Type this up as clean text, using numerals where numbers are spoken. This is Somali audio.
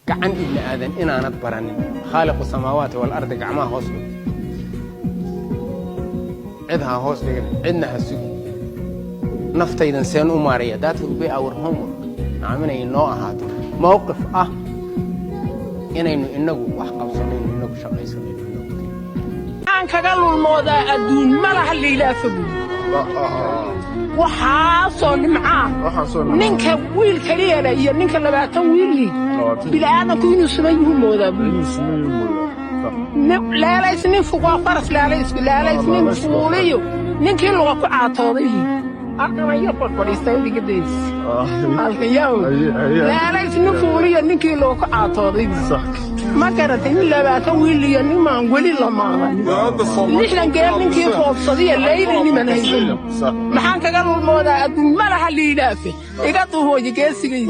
Gacan ibni aadan inaanad baranin. Khaaliqu samaawaati wal ardi gacmaha hoos dhig, cid ha hoos dhigin, cidna ha sugin. Naftaydan seen u maaraya? That will be our homework. Nacam, inay noo ahaato mowqif ah inaynu inagu wax qabsanayno, inagu shaqaysanayno, inagu Waxaan kaga lulmoodaa adduun ma laha liilaafa buuri. Waxaasoo nimcaa ninka wiil keliya iyo ninka 20 wiilii, bilaadanku inuu siman yuhu moodaa buuri. Leelays nin fuqaa faras, leelaysku leelays nin fuuliyo ninkii luga ku caatooday. Halkan yar fadhiistay digadays halkan yaw. Leelays nin fuuliyo ninkii luga ku caatooday, ma garatay? Nin 20 wiil iyo nimaan weli la maalan, 60 geel ninkii foobsadiya layli niman haysan. Maxaan kaga lulmoodaa adduun ma laha liilaafe? Iga duhooye geesigay.